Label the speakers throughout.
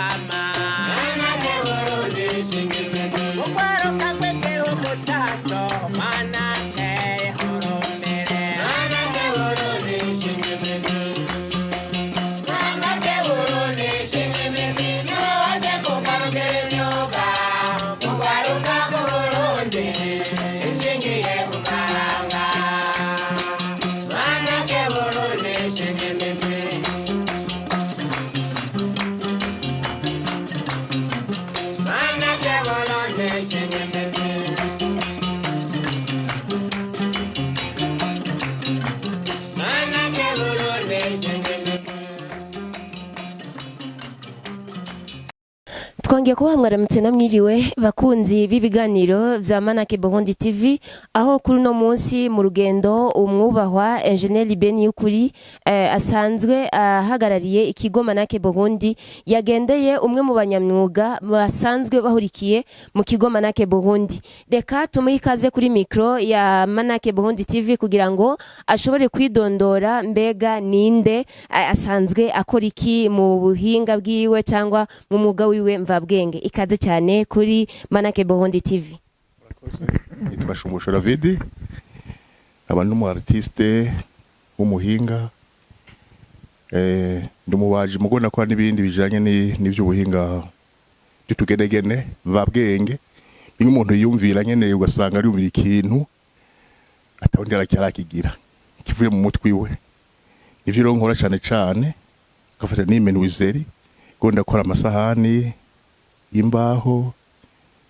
Speaker 1: kama Ugwaruka rw'igihugu cacu manake hurumbere.
Speaker 2: Twongeye kuba mwaramutse namwiriwe, bakunzi b'ibiganiro vya Manake Burundi TV, aho kuri uno munsi mu rugendo umwubahwa Engineer Beni Yukuri asanzwe ahagarariye ikigo Manake Burundi yagendeye umwe mu banyamwuga basanzwe bahurikiye mu kigo Manake Burundi. Reka tumuhe ikaze kuri micro ya Manake Burundi TV kugira ngo ashobore kwidondora. Mbega ninde, asanzwe akora iki mu buhinga bwiwe cyangwa mu mwuga wiwe mvabwenge? Ikaze cyane kuri Manake Burundi TV.
Speaker 3: Nitwa Shumbusho David, nkaba ndi umu artiste w'umuhinga, ndi umubaji, mugo nakora n'ibindi bijanye n'ivy'ubuhinga by'utugenegene mvabwenge, bimwe umuntu yiyumvira nyene ugasanga ariyumvira ikintu atawundi arakigira kivuye mu mutwe iwe. Nivyo rero nkora cane cane, ngafata n'i menuiserie ngo ndakora amasahani y'imbaho,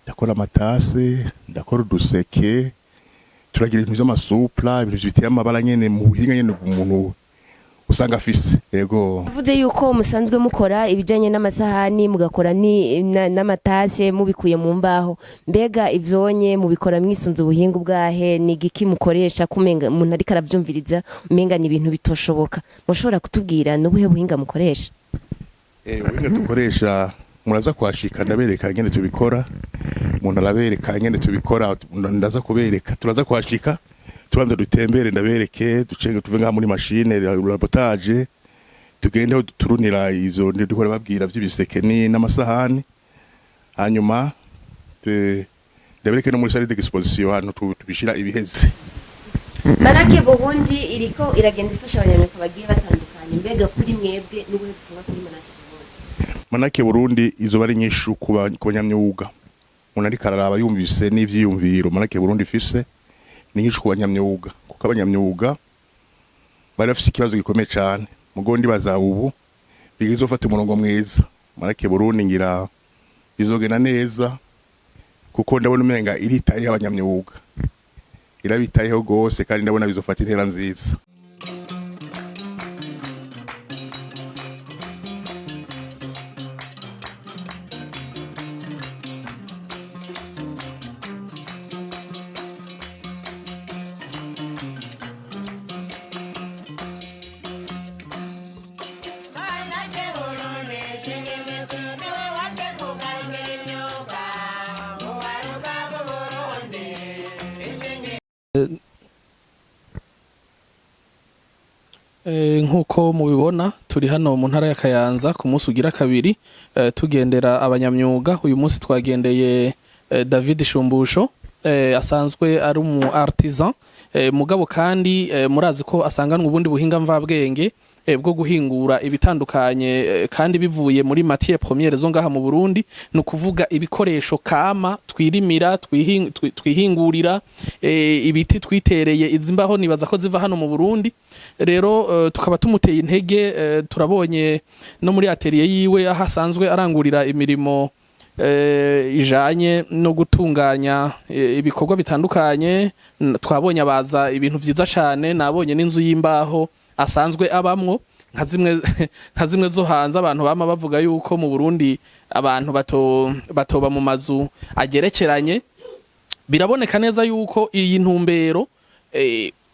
Speaker 3: ndakora ama tasses, ndakora uduseke, turagira ibintu vy'ama sous-plats, ibintu biteye amabara nyene mu buhinga nyene umuntu usanga afise, yego.
Speaker 2: Avuze yuko musanzwe mukora ibijanye n'amasahani, mugakora n'ama tasses mubikuye mu mbaho. Mbega ivyonye mubikora mwisunze ubuhinga ubwahe? Ni igiki mukoresha? Kumenga umuntu ariko aravyumviriza umenga ni ibintu bitoshoboka. Mushobora kutubwira n'ubuhe buhinga mukoresha?
Speaker 3: Ubuhinga dukoresha, muraza kuhashika ndabereka ingene tubikora. Umuntu arabereka ingene tubikora, ndaza kubereka. Turaza kuhashika, tubanza dutembere, ndabereke, ducenge, tuve ngaha muri machine rabotage, tugende aho duturunira izo dukora, babwira vy'ibiseke ni n'amasahani, hanyuma ndabereke no muri salle d'exposition ahantu tubishira ibiheze.
Speaker 2: Manake Burundi iriko iragenda ifasha abanyamwuga bagiye batandukanye. Mbega kuri mwebwe n'ubuhe butumwa kuri Manake Burundi?
Speaker 3: Manake Burundi izoba ari nyinshi ku banyamyuga. Umuntu ariko araraba yumvise n'ivyiyumviro Manake Burundi ifise, ni nyinshi ku banyamyuga, kuko abanyamyuga bari bafise ikibazo gikomeye cane. Mugo ndibaza ubu bizofata umurongo mwiza. Manake Burundi ngira bizogenda neza, kuko ndabona umenga iritayeho abanyamyuga, irabitayeho gose, kandi ndabona bizofata intera nziza.
Speaker 1: Manake Burundi shinga imitwe, niwe wategukarukira imyuga uwaruka bw'Uburundi ishinge.
Speaker 4: Nk'uko mubibona, turi hano mu ntara ya Kayanza ku munsi ugira kabiri, tugendera abanyamyuga. Uyu munsi twagendeye David Shumbusho, asanzwe ari umu artisan, mugabo kandi murazi ko asanganwe ubundi buhinga mvabwenge bwo guhingura ibitandukanye, kandi bivuye muri matière première zo ngaha mu Burundi, ni ukuvuga ibikoresho kama twirimira, twihingurira, ibiti twitereye. Izi mbaho nibaza ko ziva hano mu Burundi. Rero tukaba tumuteye intege. Turabonye no muri atelier yiwe aho asanzwe arangurira imirimo ijanye no gutunganya ibikorwa bitandukanye. Twabonye abaza ibintu vyiza cane, nabonye n'inzu y'imbaho asanzwe abamwo, nka zimwe zo hanze. Abantu bama bavuga yuko mu Burundi abantu batoba mu mazu agerekeranye. Biraboneka neza yuko iyi ntumbero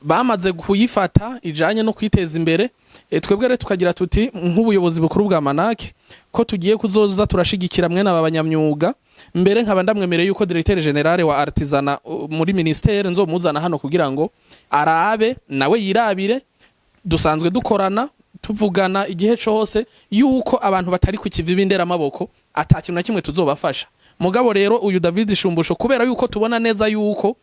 Speaker 4: bamaze kuyifata ijanye no kwiteza imbere. Twebwe rero tukagira tuti nk'ubuyobozi bukuru bwa Manake ko tugiye kuzoza turashigikira mwene aba banyamyuga. Mbere nkaba ndamwemereye yuko directeur général wa artisanat muri ministère nzomuzana hano kugira ngo arabe nawe yirabire. Dusanzwe dukorana. tuvugana igihe cose yuko abantu batari ku kivi b'inderamaboko ata kintu na kimwe tuzobafasha. Mugabo rero uyu David Shumbusho, kubera yuko tubona neza yuko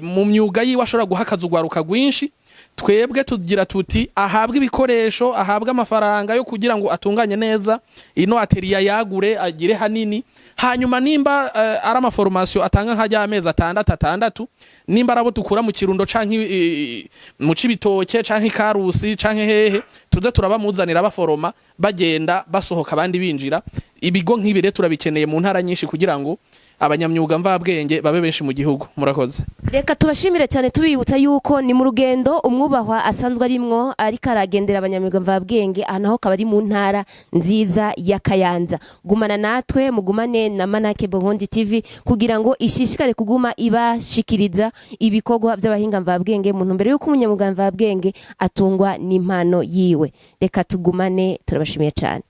Speaker 4: mu myuga yiwe ashobora guha akazi urwaruka rwinshi, twebwe tugira tuti ahabwe ibikoresho, ahabwe amafaranga yo kugira ngo atunganye neza ino atelier, yagure agire hanini. Hanyuma nimba ari ama formation atanga nk'ajya amezi 6 6, nimba arabo dukura mu Kirundo canke mu Cibitoke canke Ikarusi canke hehe, tuze turabamuzanira baforoma, bagenda basohoka abandi binjira. Ibigo nk'ibi rero turabikeneye mu ntara nyinshi kugira ngo abanyamyuga mvabwenge babe benshi mu gihugu. Murakoze.
Speaker 2: Reka tubashimire cyane, tubibutsa yuko ni mu rugendo umwubahwa asanzwe arimwo, ariko aragendera abanyamyuga mvabwenge. Aha naho akaba ari mu ntara nziza ya Kayanza. Gumana natwe, mugumane na Manake Burundi TV kugira ngo ishishikare kuguma ibashikiriza ibikorwa by'abahinga mvabwenge mu ntumbero yuko umunyamwuga mvabwenge atungwa n'impano yiwe. Reka tugumane, turabashimiye cyane.